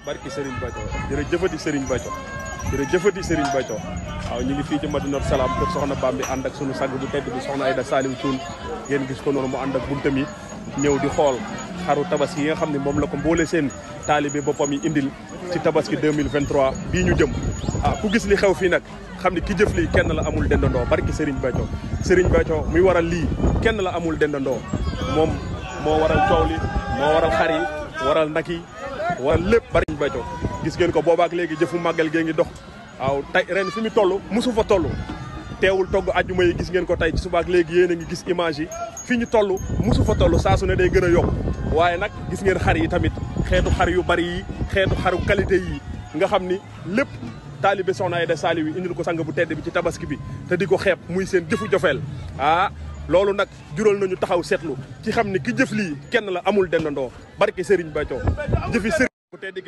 barki Serigne Bethio jërëjëfati Serigne Bethio jërëjëfati Serigne Bethio waaw ñu ngi fii ci Madinatu Salaam kër soxna Bambi ànd ak sunu sang bu tedd bi soxna Aïda Saliou Thioune ngeen gis ko noonu mu ànd ak buntam yi ñëw di xool xaru tabaski yi nga xam ne moom la ko mboole seen taalibe boppam yi indil ci tabaski 2023 bii ñu jëm ku gis li xew fii nag xam ne ki jëf lii kenn la amul dendandoo barki Serigne Bethio muy waral lii kenn la amul dendandoo moom moo waral coow li moo waral xar yi waral nag yi waral lépp bari Bethio gis ngeen ko boobaak léegi jëfu màggal gee ngi dox waaw tey ren fi mu toll musu fa toll teewul togg ajjuma yi gis ngeen ko tey ci subaak léegi yéen a ngi gis image yi fi ñu toll musu fa toll saa su ne day gën a yokk waaye nag gis ngeen xar yi tamit xeetu xar yu bari yi xeetu xaru qualité yi nga xam ni lépp taalibe soxna Aïda Saliou yi indil ko sang bu tedd bi ci tabaski bi te di ko xeeb muy seen jëfu jofeel loolu nag jural nañu taxaw seetlu ci xam ni ki jëf lii kenn la amul dendandoo barke Serigne Bethio jëfi Serigne bu tedd gi